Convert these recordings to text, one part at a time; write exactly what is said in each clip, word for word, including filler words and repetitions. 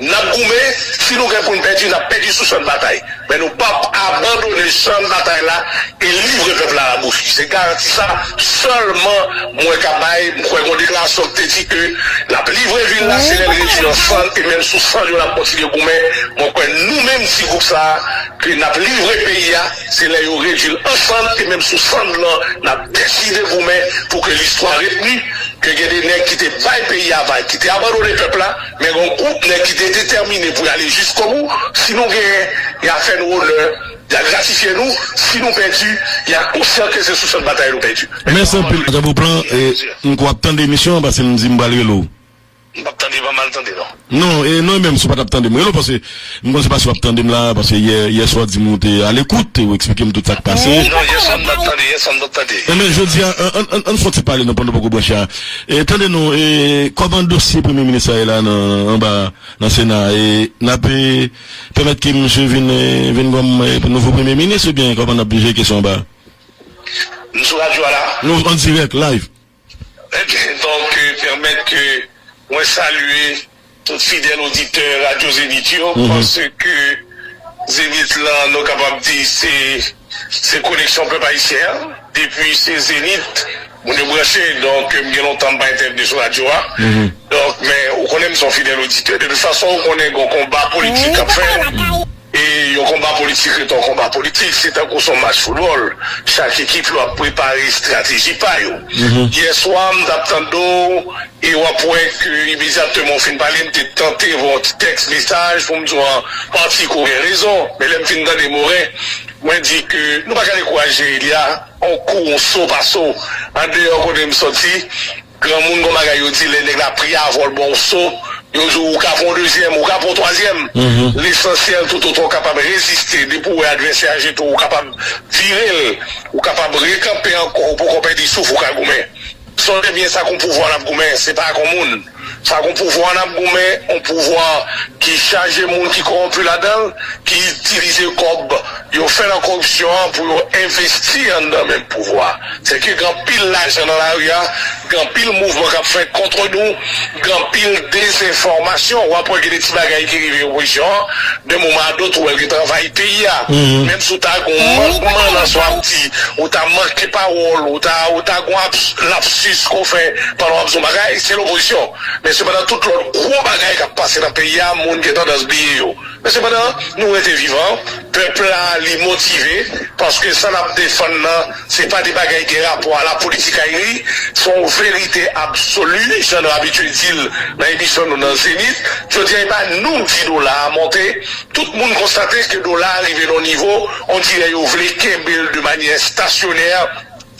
N ap goumen, si nou gen pou n pèdi, n ap pèdi sou chan batay. Men nou p ap abandone chan batay la e livre pèp la labouchi. Se garanti sa sèlman mwen ka bay. M kwè gen yon deklarasyon ki te di ke n ap livre vil la, se lè l redui an sann, e menm sou sann yo n ap kontinye goumen. Mwen kwè nou menm ti gwoup sa a, ke n ap livre peyi a, se lè yo redui l an sann, e menm sou sann lan, n ap deside goumen pou ke listwa retni, ke gen de nèg ki te bay peyi a vag, ki te abandone pèp la, men gen yon gwoup nèg ki te detèmine pou y ale jiskobou. Si nou genyen, y a fè nou onè, y a gratifye nou. Si nou pèdi, y a konsyan ke se sou chan batay nou pèdi. Mèsi anpil, Jan Beauplan. E, m kwè w ap tande emisyon an, paske m di m pral rele w. M p ap tande, pa mal tande, non. Non, e, non, e menm si w pa t ap tande m, rele w, paske m konn se pa si w ap tande m la, paske yè, yè swa w di m ou te alekout, e w eksplike m tout sa k pase. Non, yè swa m t ap tande, yè swa m t ap tande. Enben, jodi a, an, an, an, ann fè yon ti pale, non, pandan w poko branche a. E, tande non, e, kòman dosye premye minis la ye la nan, anba, nan Sena, e, n ap, e, pèmèt ke misye vin, e, vin kòm, e, nouvo premye minis, oubyen kòman n ap jere kesyon anba? M sou radyo a la. Nou an dirèk, live. Ebyen, donk, e, pèmèt ke mwen salye tout fidèl oditè Radyo Zenith yo, paske Zenith lan, nou kapab di, se, se koneksyon pèp ayisyen an. Depi se Zenith, moun yo branche, donk, m gen lontan m pa entèvni sou radyo a. Donk, men, ou konnen m se yon fidèl oditè. De tout fason, ou konnen gen yon konba politik k ap fèt. E yon konba politik rete yon konba politik, se tankou se yon match foutbòl. Chak ekip yo ap prepare estrateji pa yo. Yè swa, m t ap tande w, e w ap wè ke imedyatman w fin pale, m te tante voye yon ti tèks mesaj pou m di w an pati ke w gen rezon. Men lè m fin tande Moren, mwen di ke nou pa ka dekouraje Elia, on kou, on so pa so. Andeyò kote m soti, granmoun gon bagay yo di, lè nèg la pri avè w ba w so, yo di w ou ka fè yon dezyèm, ou ka fè yon twazyèm. Lesansyèl, toutotan w kapab reziste, depi w wè advèsè a jete w, ou kapab vire l, ou kapab rekanpe ankò, ou poko pèdi souf, ou ka goumen. Sonje byen, sa k yon pouvwa n ap goumen, se pa ak yon moun. Sa k yon pouvwa n ap goumen, yon pouvwa ki chaje moun ki kòwonpi ladan l, ki itilize kòb yo fè nan koripsyon an pou yo envesti anndan menm pouvwa. Se ke gen anpil lajan nan lari a, gen anpil mouvman k ap fèt kont nou, gen anpil dezenfòmasyon. W ap wè gen de ti bagay ki rive opozisyon an, de moman a dòt, ou wè l gentan anvayi peyi a. Menm si w ta gen yon mankman nan sa w ap di, ou ta manke pawòl, ou ta, ou ta gen yon aps-, lapsis ke w fè pandan w ap di yon bagay, se lopozisyon. Men sepandan, tout lòt gwo bagay k ap pase nan peyi a, moun gen tandans bliye yo. Men sepandan, nou rete vivan. Pèp la, li motive, paske sa n ap defann nan, se pa de bagay gen rapò a la politikayri, se yon verite absoli, jan nou abitye di l nan emisyon nou nan Zenith. Jodi a, e pa nou k di dola a monte. Tout moun konstate ke dola a rive nan yon nivo, on dirè yo vle kenbe l de manyè estasyonè, a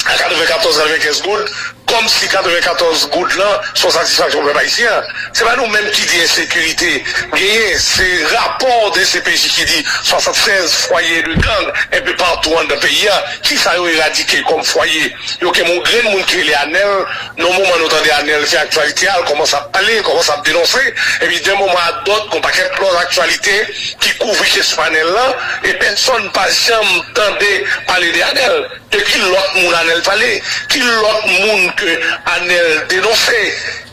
katrevenkatòz, katrevenkenz goud, kòmsi katrevenkatòz goud lan se yon satisfaksyon pou pèp ayisyen an. Se pa nou menm ki di ensekirite genyen, se rapò de C P J ki di swasannsèz fwaye de gang enpe patou anndan peyi a. Kisa yo eradike kòm fwaye? Yo kenbe yon grenn moun ki rele Anèl. Nan moman nou tande Anèl fè aktyalite a, l kòmanse ap pale, l kòmanse ap denonse. Epi de moman a dòt, gon pakèt lòt aktyalite ki kouvri kesyon Anèl lan, e pèsonn pa janm tande pale de Anèl. De ki lòt moun Anèl pale? Ki lòt moun ke Anèl denonse?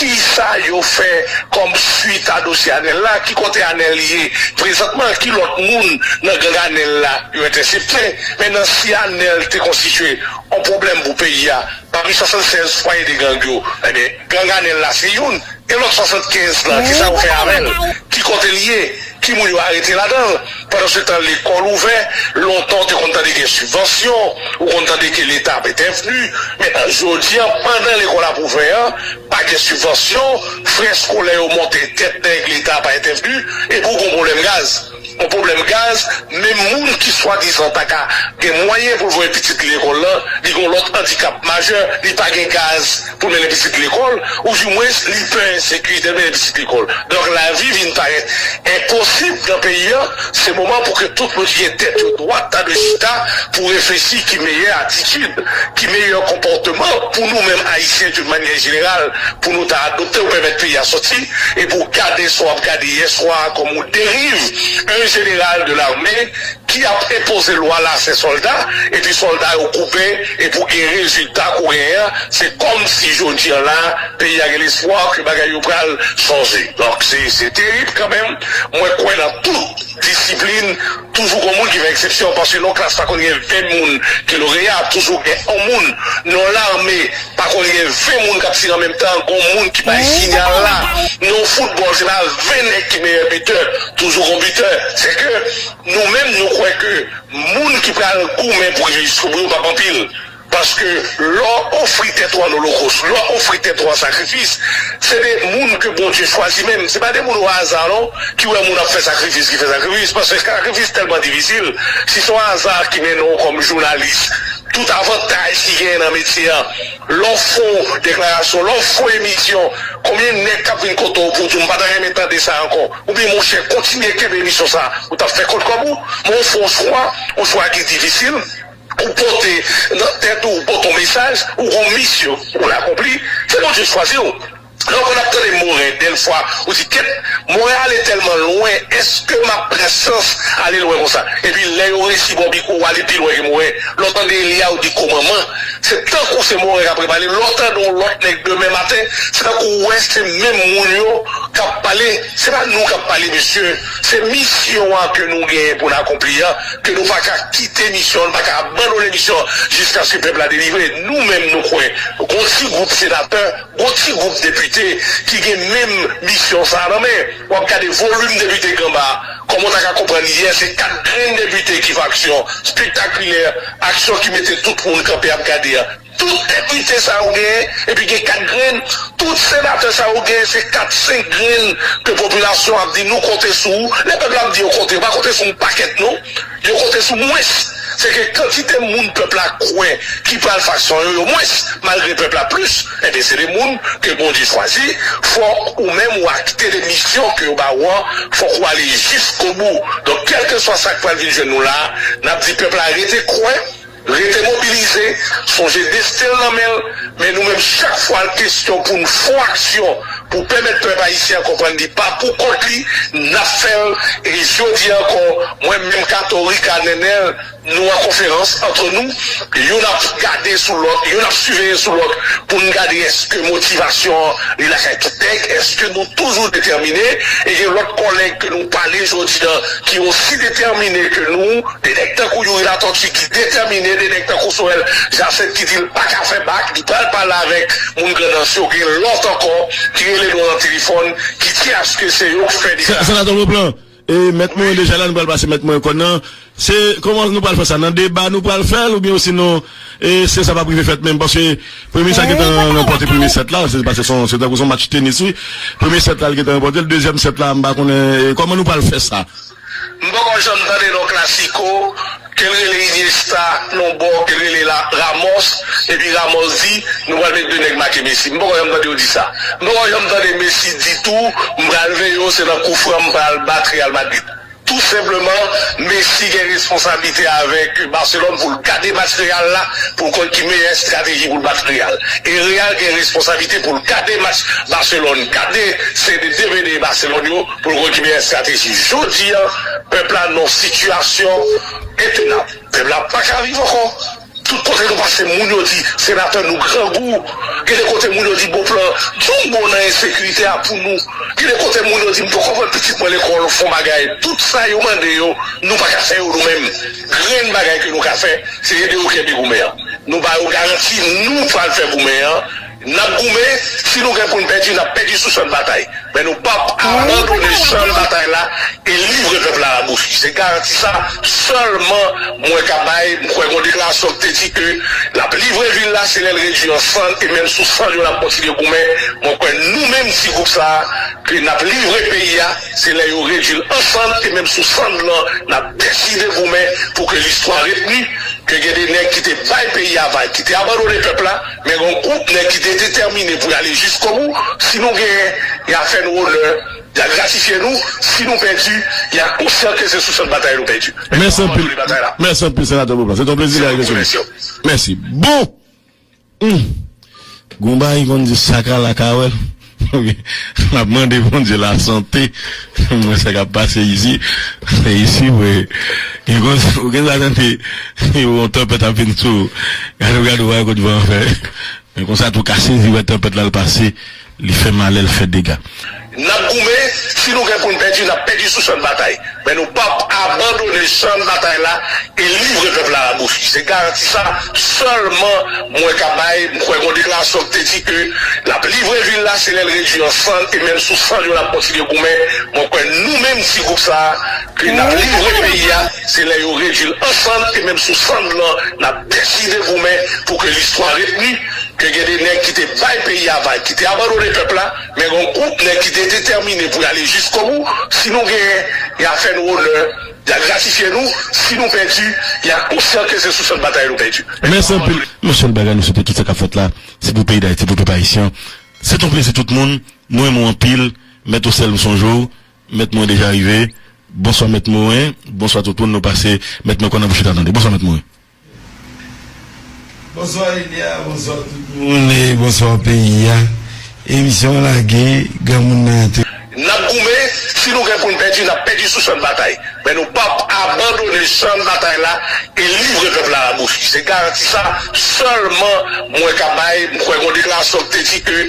Kisa yo fè kòm swit a dosye Anèl la? Ki kote Anèl ye prezantman? Ki lòt moun nan gang Anèl la yo entèsepte? Mentnan, si Anèl te konstitye yon pwoblèm pou peyi a, pami swasannsèz fwaye de gang yo, ebyen, gang Anèl la se youn. E lòt swasannkenz lan, kisa yo fè avè l? Ki kote l ye? Ki moun yo arete ladan l? Pandansetan, lekòl ouvè, lontan w te konn tande gen sibvansyon, ou konn tande ke Leta ap entèvni. Men jodi a, pandan lekòl ap ouvè an, pa gen sibvansyon, frè eskolè yo monte tèt nèg, Leta pa entèvni, epi w gen yon pwoblèm gaz. Yon pwoblèm gaz, menm moun ki swadizan ta ka gen mwayen pou l voye pitit li lekòl lan, li gen yon lòt andikap majè, li pa gen gaz pou l mennen pitit li lekòl, oudimwens, li pè ensekirite l mennen pitit li lekòl. Donk, lavi vin parèt enpos-, posib nan peyi a, se moman pou ke tout moun ki gen tèt yo dwat ta dwe chita pou reflechi ki meyè atitid, ki meyè konpòteman pou nou menm Ayisyen d'une manière générale, pou nou ta adopte ou pèmèt peyi a sòti, e pou gade sa w ap gade yè swa a kòm yon deriv, un général de l'armée ki ap enpoze lwa l a se sòlda, epi sòlda yo koupe, e pou gen rezilta kou genyen an, se kòmsi jodi an la, peyi a gen lespwa ke bagay yo pral chanje. Donk, se, se terib kanmenm. Mwen kwè nan tout disiplin, toujou gon moun ki fè eksepsyon, paske nan yon klas pa konn gen ven moun ki loreya, toujou gen yon moun. Nan yon lame, pa konn gen ven moun k ap tire an menm tan, gon moun ki bay sinyal la. Nan yon foutbòl, se pa ven nèg ki meyè bitè, toujou gon bitè. Se ke nou menm, nou kwè ke moun ki pral goumen pou rive jiskobou yo p ap anpil. Paske lè w ofri tèt ou an olokòs, lè w ofri tèt ou an sakrifis, se de moun ke Bondye chwazi menm. Se pa de moun o aza non, ki wè moun ap fè sakrifis, ki fè sakrifis. Paske sakrifis tèlman difisil. Si se yon aza ki mennen w kòm jounalis, tout avantaj ki genyen nan metye a, lè w fè yon deklarasyon, lè w fè yon emisyon, konbyen nèg k ap vin kote w pou di w, "M pa ta renmen tande sa ankò"? Oubyen, "Monchè, kontinye kenbe emisyon sa a." Ou t ap fè kont kòb ou, men w fè yon chwa, yon chwa ki difisil. Ou pote nan tèt ou, ou pote yon mesaj, ou gon misyon, ou l akonpli, se Bondye chwazi w. Lè w konn ap tande Moren, dèlfwa, ou di, "Kèt, Moren ale tèlman lwen, èske m ap pran chans ale lwen konsa?" Epi lè yo resi ba w mikwo, w ale pi lwen ke Moren. Lè w tande Eliya, ou di, "Kòmanman?" Se tankou se Moren k ap repale. Lè w tande yon lòt nèg demen maten, se tankou w wè se menm moun yo k ap pale. Se pa nou k ap pale, mesye. Se misyon an ke nou genyen pou n akonpli an, ke nou pa ka kite misyon an, nou pa ka abandone misyon an jiskaske pèp la delivre. Nou menm, nou kwè, gon ti gwoup senatè, gon ti gwoup depite ki gen menm misyon sa a nan men. W ap gade volim depite k anba a. Kòman w ta ka konprann yè, se kat grenn depite ki fè aksyon spektakilè, aksyon ki mete tout moun kanpe ap gade a. Tout depite sa yo genyen, epi gen kat grenn, tout senatè sa yo genyen, se kat, senk grenn ke popilasyon ap di, "Nou konte sou ou." Lè pèp la ap di yo konte, yo pa konte sou yon pakèt, non. Yo konte sou mwens. Se ke kantite moun pèp la kwè ki pral fè aksyon yo, yo mwens, malgre pèp la plis. Ebyen, se de moun ke Bondye chwazi. Fòk ou menm ou akte de misyon ke yo ba ou an, fòk ou ale jiskobou. Donk, kèlkeswa sa k pral vin jwenn nou la, n ap di pèp la rete kwè, rete mobilize, sonje desten l nan men l, men nou menm, chak fwa l kesyon pou n fè yon aksyon pou pèmèt pèp ayisyen an konprann li pa pou kont li, n ap fè l. E jodi a ankò, mwen menm, Kato, Rika, Nènèl, nou an konferans ant nou, youn ap gade sou lòt, youn ap siveye sou lòt, pou n gade èske motivasyon an li lakay tout nèg, èske nou toujou detèmine, e gen lòt kòlèg ke nou pale jodi a ki osi detèmine ke nou, de nèg tankou Youri Latortue ki detèmine, de nèg tankou Sorel Jacinthe ki di l pa ka fè bak, li pral pale avèk moun Grandans yo, gen lòt ankò ki rele nou nan telefòn, ki di aske se yo k fè dega. Senatè Beauplan, e, mèt mwen deja la, nou pral pase mèt mwen kòn nan. Se, kòman nou pral fè sa? Nan deba nou pral fè l, oubyen osinon, e, se sa p ap rive fèt menm? Paske premye sa gentan ranpòte premye sèt la, se, paske se yon, se tankou se yon match tenis, wi. Premye sèt la, li gentan ranpòte l. Dezyèm sèt la, m pa konnen, e, kòman nou pral fè sa? M poko janm tande non klasiko, ke l rele Iniesta, non bò, ke l rele la, Ramos, epi Ramos di, "Nou pral met de nèg make Messi." M poko janm tande yo di sa. M poko janm tande Messi di tou, "M pral veye yo, se nan koufran m pral bat Real Madrid." Tou senpleman, Messi gen responsablite avèk Barcelone pou l gade match Real la, pou l konn ki meyè estrateji pou l bat Real. E Real gen responsablite pou l gade match Barcelone, gade se de D V D Barcelone yo, pou l konn ki meyè estrateji. Jodi a, pèp la nan sitiyasyon entenab. Pèp la pa ka viv ankò. Tout kote nou pase, moun yo di, "Senatè, nou grangou." Gen de kote, moun yo di, "Beauplan, di yon mo nan ensekirite a pou nou." Gen de kote, moun yo di, "M poko voye pitit mwen lekòl, fè yon bagay." Tout sa yo mande yo, nou pa ka fè yo nou menm. Grenn bagay ke nou ka fè, se ede yo kenbe goumen an. Nou ba yo garanti, nou pral fè goumen an. N ap goumen, si nou gen pou n pèdi, n ap pèdi sou chan batay. Men nou p ap abandone chan batay la e livre pèp la la bouch li. Se garanti sa sèlman mwen ka bay. M kwè gon deklarasyon ki te di ke l ap livre vil la, se lè l redui an sann, e menm sou sann yo, n ap kontinye goumen. Mwen kwè nou menm ti gwoup sa a, ke n ap livre peyi a, se lè yo redui l an sann, e menm sou sann lan, n ap deside goumen pou ke listwa retni, ke gen de nèg ki te bay peyi a vag, ki te abandone pèp la, men gen yon gwoup nèg ki te detèmine pou y ale jiskobou. Si nou genyen, y a fè nou onè, Y a gratifye nou, si nou pèdi, y a konsyan ke se sou chan batay nou pèdi. Mèsi anpil. Mèsi anpil, Senatè Beauplan. Se yon plezi de resevwa. Mèsi. Bon! Hmm. Gon bagay konn di sakal ak awèl. M ap mande Bondye lasante. Mwen sa k ap pase isi. Se isi, wi. Gen konsa, ou gen sa tande, yon tanpèt ap vin sou ou. Gade, gade, wè, kote van fè. Men konsa tou ka sezi wè tanpèt la l pase, li fè malè, l fè dega. N ap goumen, si nou gen pou n pèdi, n ap pèdi sou chan batay. Men nou p ap abandone chan batay la e livre pèp la labouchi. Se garanti sa sèlman mwen ka bay. M kwè gon deklarasyon ki te di ke l ap livre vil la, se lè l redui an sann, e menm sou sann yo l ap kontinye goumen. Mwen kwè nou menm ti gwoup sa a, ke n ap livre peyi a, se lè yo redui l an sann, e menm sou sann lan, n ap deside goumen pou ke listwa retni ke gen de nèg ki te bay peyi a vag, ki te abandone pèp la, men gen yon gwoup nèg ki te detèmine pou y ale jiskobou. Si nou genyen, y a fè nou onè, y a gratifye nou. Si nou pèdi, y a konsyan ke se sou chan batay nou pèdi. Mèsi anpil. Yon sèl bagay, nou swete tout sa k ap fèt la, se pou peyi Dayiti, pou pèp ayisyen. Se yon plezi tout moun. Nou renmen w anpil. Mèt Osèl, m sonje w. Mèt mwen deja rive. Bonswa, Mèt Moren. Bonswa tout moun. Nou pase Mèt mwen konn nan bouch chita tande. Bonswa, Mèt Moren. Bonswa, Elia. Bonswa, tout moun. E bonswa, peyi a. Emisyon an lage. Granmoun nan antre. N ap goumen. Si nou gen pou n pèdi, n ap pèdi sou chan batay. Men nou p ap abandone chan batay la e livre pèp la labouchi. Se garanti sa sèlman mwen ka bay. M kwè gon deklarasyon ki te di ke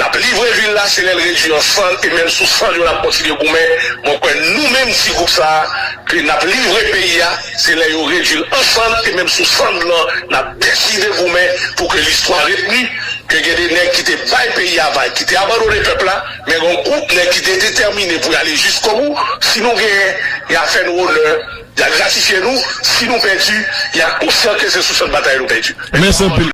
l ap livre vil la, se lè l redui an sann, e menm sou sann yo l ap kontinye goumen. Mwen kwè nou menm ti gwoup sa a, ke n ap livre peyi a, se lè yo redui l an sann, e menm sou sann lan, n ap deside goumen pou ke listwa retni ke gen de nèg ki te bay peyi a vag, ki te abandone pèp la, men gen yon gwoup nèg ki te detèmine pou y ale jiskobou. Si nou genyen, y a fè nou onè, y a gratifye nou. Si nou pèdi, y a konsyan ke se sou chan batay nou pèdi. Mèsi anpil.